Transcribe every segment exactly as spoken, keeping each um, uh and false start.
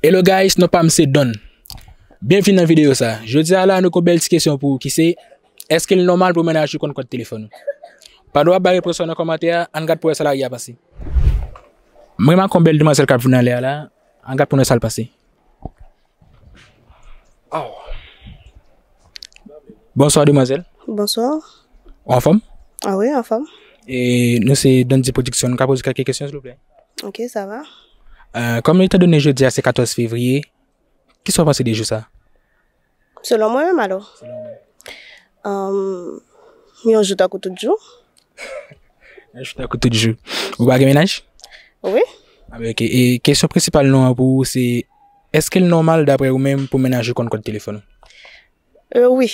Hello guys, non pa m se Don. Byenvini nan videyo sa. Jodi a la, nou gon bèl ti kesyon pou ou ki se, èske l nòmal pou mennaj ou konn kòd telefòn ou? Pa dwa ba repons ou nan kòmantè a, ann gad pou wè sa lari a panse. M remake yon bèl demwazèl k ap vin anlè a la, ann gad pou nou wè sa l panse. Oh. Bonswa demwazèl. Bonswa. Ou anfòm? Ah wi, anfòm. E nou se Dondy Production, nou ka poze kèlke kesyon silvouplè? Ok, sa va. Euh, kòm etandone jodi a se katòz fevriye, kisa w panse de jou sa? Selon mwen menm alò? Selon mwen. Yon jou tankou tout jou. Yon jou tankou tout jou. Ou pa gen mennaj? Wi. Ah ben ok. E kesyon prensipal nou an pou ou se, èske l nòmal daprè ou menm pou mennaj ou konn kòd telefòn ou? Euh, wi,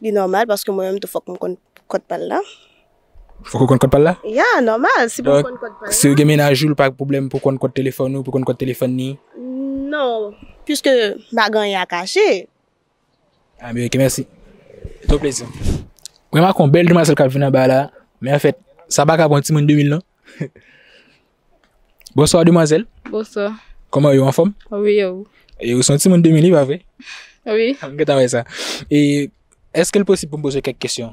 li nòmal paske mwen menm tou fòk m konn kòd pa l la. Fòk ou konn kòd pa l la? Ya, nòmal, si pou m konn kòd pa l la. Si w gen mennaj ou, l pa pwoblèm pou konn kòd telefòn ou, pou konn kòd telefòn ni? Non, piske m pa gen anyen a kache. Ah, ben, ok, mèsi. Se yon plezi. Remake yon bèl demwazèl k ap vin anba la, men anfèt, sa pa ka pran timoun de mil non. Bonswa demwazèl. Bonswa. Kòman w ye, w anfòm? Wi, e ou? E ou se yon timoun de mil wi, pa vre? Wi. M gentan wè sa. E èske l posib pou m poze w kèk kesyon?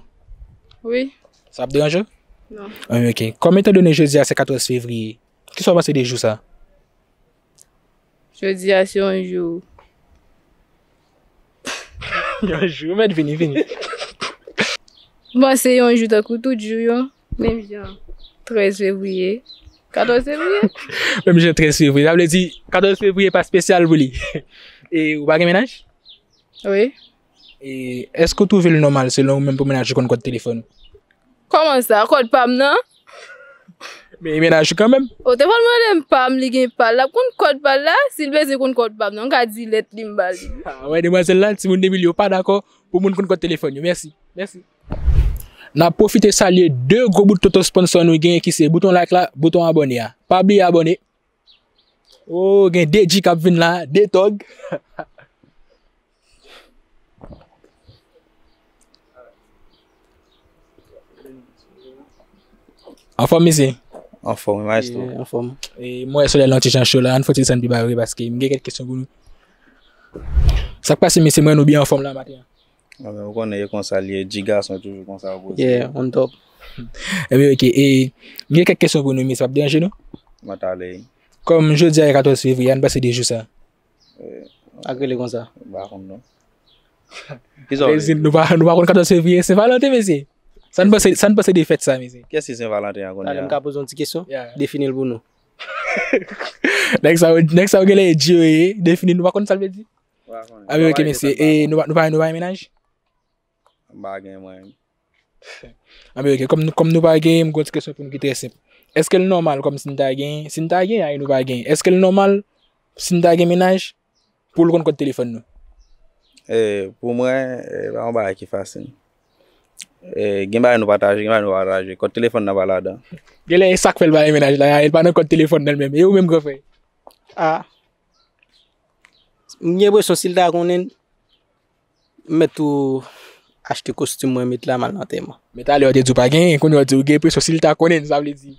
Wi. Sa ap deranje w? Non. Ah, ok. Kòm etandone jodi a se katòz fevriye, kisa w panse de jou sa? Jodi a se yon jou. Yon jou, mèt vini, vini. Bon, se yon jou tankou tout jou yo. Menm jan trèz fevriye. Katòz fevriye? Menm jan trèz fevriye. Sa vle di, katòz fevriye pa espesyal pou li. E ou pa gen mennaj? Wi. E èske w twouve l nòmal selon ou menm pou mennaj ou konn kòd telefòn ou? Kòman sa? Kòd pa m nan? Men e mennaj ou kanmenm. O, te fò l mande m pa m, li gen pa l. L ap konn kòd pa l la, si l bezwen konn kòd pa m nan, m ka di lèt li m ba li. Ah, wè, demwazèl la, timoun de mil yo pa dakò pou moun konn kòd telefòn yo. Mèsi. Mèsi. N ap pwofite salye de gwo bout toto sponsò nou genyen ki se bouton like la, bouton abòne a. Pa bliye abòne. Oh, gen de G k ap vin la, de tòg. Anfòm, mesye? Anfòm, wi, maestro. Anfòm. E, mwen wè solèy la yon ti jan cho la, ann fè yon ti desann pi ba yo, paske m gen kèk kesyon pou nou. Sa k pase, mesye, m wè nou byen anfòm la maten an. Ah, men ou konnen e konsa l ye, G gason toujou konsa opoze. Yeah, on top. Ebyen, ok. E, m gen kèk kesyon pou nou, mesye, p ap deranje nou? Mwen t ale. Kòm jodi a e katòz fevriye, ann pase de jou sa. Eh, ak rele konsa. M pa konn non. Kisa w vle di? Nou pa, nou pa konn katòz fevriye, Sen Valanten, mesye. Sa n panse, sa n panse de fèt sa, mesye? Kiyès ki Sen Valanten an kounye a? Talè m ka poze yon ti kesyon? Yeah. Defini l pou nou. Nèg sa yo, nèg sa yo genlè e di yo ye, defini, nou pa konn sa l vle di? Ah, men ok, mesye. E nou pa, nou pa, nou pa gen mennaj? M pa gen mwen. Ah, men ok, kòm, kòm nou pa gen, m gen yon ti kesyon pou nou ki trè senp. Èske l nòmal kòm si n ta gen, si n ta gen, a, e nou pa gen, èske l nòmal si n ta gen mennaj pou l konn kòd telefòn nou? Eh, pou mwen, eh, pa yon bagay ki fasil. Eh, gen bagay nou pataje, gen bagay nou pa pataje. Kòd telefòn nan pa ladan. Genlè e sa k fè l pa gen mennaj la, e l pa nan kòd telefòn nan l menm. E ou menm, gran frè? Ah. M gen enpresyon si l ta konnen, m mèt tou achte kostim mwen met la, m al nan antèman. Men talè w te di w pa genyen, kounye a w di w gen enpresyon si l ta konnen, sa vle di?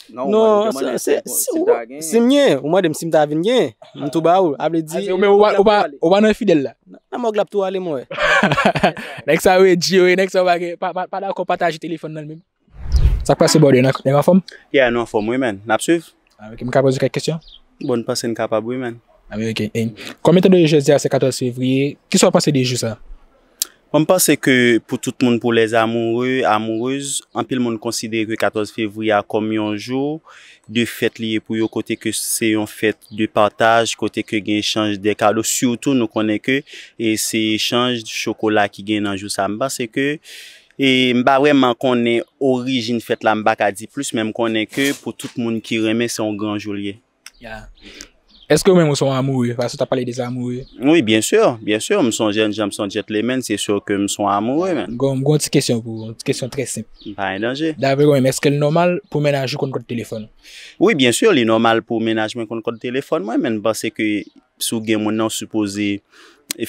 Non, se, se, si, si m gen, ou mande m si m ta vin gen, m tou ba ou, sa vle di. Ou pa, ou pa, ou pa nan fidèl la? Nan mòg l ap tou ale, mwen wè. Nèg sa yo e di yo, nèg sa yo pa gen, pa, pa, pa dakò pataje telefòn nan menm. Sa k pase, brother? Nèg anfòm? Yeah, nou anfòm, wi, man. N ap swiv. Ah, ok, m ka poze kèk kesyon? Bon, m panse n kapab, wi, man. Ah, men ok. E, kòm etandone jodi a se katòz fevriye, kisa w panse de jou sa? Bon, m panse ke pou tout moun, pou les amoureux, amoureuses, anpil moun konsidere ke katòz fevriye a kòm yon jou de fèt li ye pou yo, kote ke se yon fèt de pataj, kote ke gen echanj de kado, sitou nou konnen ke, e, se echanj chokola ki gen nan jou sa. M panse ke E m pa vrèman konnen orijin fèt la, m pa ka di plis, men m konnen ke pou tout moun ki renmen, se yon gran jou l ye. Ya. Èske ou menm ou se yon amoure? Paske w t ap pale de amoure. Wi, byen si, byen si. M se yon jèn jan, m se yon gentleman, se si ke m se yon amoure, man. Gon, gon ti kesyon pou ou, yon ti kesyon trè senp. Pa gen danje. Daprè ou menm, èske l nòmal pou mennaj ou konn kòd telefòn ou? Wi, byen si, li nòmal pou mennaj mwen konn kòd telefòn mwen, men m panse ke si w gen moun nan, w sipoze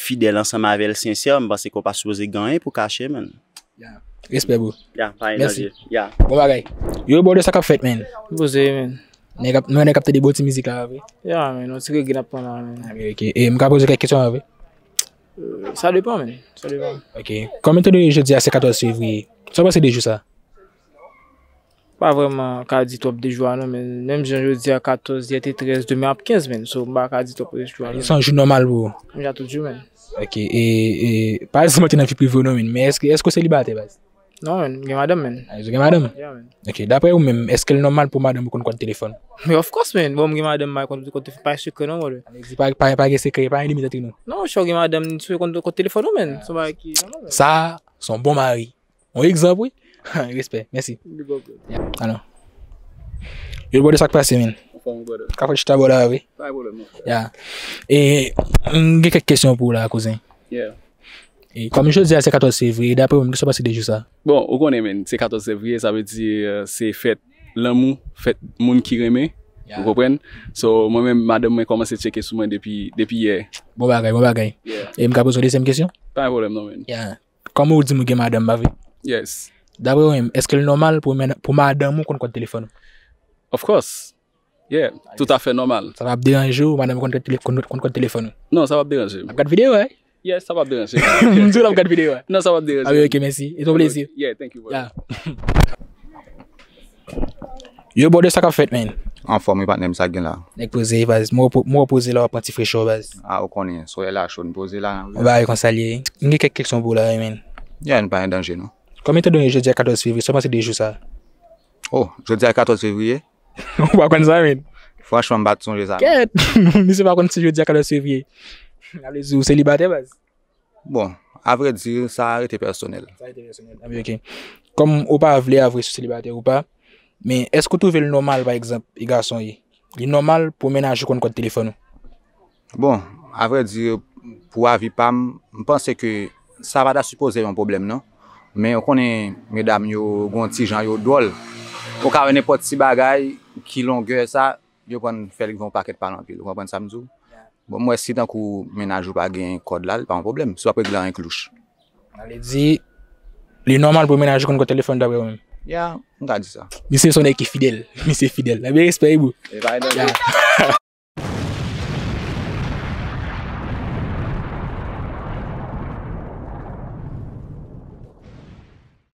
fidèl ansanm avè l, sensè, m panse ke w pa sipoze gen anyen pou kache, man. Ya. Respè, bro. Ya, pa gen danje. Ya. Bon bagay. Yo, brother, sa k ap fèt, man? Poze, man. Nèg ap, nou wè nèg ap tande bon ti mizik la, vre? Ya, men, yon ti rege n ap pran la, men. Ah, men, ok. E m ka poze kèk kesyon, vre? Euh, sa depan, men. Sa depan. Ok. Kòm etan done jodi a se katòz fevriye, sa w panse de jou sa? Pa vrèman ka di twòp de jou a, non, men menm jan jodi a katòz, yè te trèz, demen ap kenz, men. So, m pa ka di twòp de jou a, non. Se yon jou nòmal pou ou? M ja tout jou, men. Ok. E, e, pa di m antre nan vi prive w, non, men. Men èske, èske w selibatè, baz? Non, men, m gen madanm, men. Ah, ou gen madanm? Ya, men. Ok, daprè ou menm, èske l nòmal pou madanm ou konn kòd telefòn? Men of course, men. Bon, m gen madanm, m pa konn kòd telefòn, pa gen sekrè non, brother. Sa vle di pa, pa, pa gen sekrè, pa gen limit antre nou. Non, si w gen madanm, si w konn kòd telefòn ou, men. Se yon bagay ki nòmal, men. Sa, se yon bon mari. Yon egzanp, wi. Respè, mèsi. Big up, bro. Ya, alò. Yo, brother, sa k pase, men? Anfòm, brother. Ka fè chita bò la, wi. Pa gen pwoblèm, non. Ya. E, m gen kèk kesyon pou ou la, kouzen. Yeah. E kòm jodi a se katòz fevriye, daprè ou menm, kisa w panse de jou sa? Bon, ou konnen, men, se katòz fevriye, sa vle di, euh, se fèt lanmou, fèt moun ki renmen. Yeah. Ou konprann? So, mwen menm, madanm mwen kòmanse tcheke sou mwen depi, depi yè. Bon bagay, bon bagay. Yeah. E m ka poze yon dezyèm kesyon? Pa gen pwoblèm, non, men. Yeah. Kòm ou di m ou gen madanm, pa vre? Yes. Daprè ou menm, èske l nòmal pou men-, pou madanm ou konn kòd telefòn ou? Of course. Yeah, toutafè nòmal. Sa p ap deranje w, madanm ou konn kòd tele-, konn, konn kòd telefòn ou? Non, sa p ap deranje m. L ap gad videyo a, wi. Yes, sa p ap deranje m. M di w l ap gad videyo a. Non, sa p ap deranje m. Ah, wi, ok, mèsi. E ton plezi. Yeah, thank you, bro. Yeah. Yo, brother, sa k ap fèt, man? Anfòm, wi, patnè m, sa k gen la? Nèg poze, baz. Mwen repo-, mwen repoze la, w ap pran ti frechè, baz. Ah, ou konnen, solèy la cho, n poze la. Yon bagay konsa l ye. M gen kèk kesyon pou w la, wi, man. Yeah, n pa gen danje, non. Kòm etan done jodi a katòz fevriye, sa w panse de jou sa? Oh, jodi a katòz fevriye? Ou pa konn sa, men? Franchman, m pa t sonje sa. Kèt! Misye pa konn si jodi a katòz fevriye. Sa vle di ou selibatè, baz? Bon, avrèdi, sa rete pèsonèl. Sa rete pèsonèl. Ah, ok. Kòm ou pa vle avwe si w selibatè ou pa, men èske w twouve l nòmal, pa egzanp, e gason ye? Li nòmal pou mennaj ou konn kòd telefòn ou? Bon, avrèdi, pou avi pa m, m panse ke sa pa ta sipoze yon pwoblèm, non. Men ou konnen, medam yo, gen yon ti jan yo dwòl. Ou ka wè nenpòt ti bagay ki longè sa, yo pran fè l gen yon pakèt pale anpil. Ou konprann sa m di w? Bon, m wè si tankou mennaj ou pa gen kòd la, li pa yon pwoblèm. Si w ap regle a enk louch. Sa vle di, li nòmal pou mennaj ou konn kòd telefòn daprè ou menm? Ya, m ka di sa. Misye se yon nèg ki fidèl. Misye fidèl. Anpil respè, wi, bro. E pa gen danje. Ya.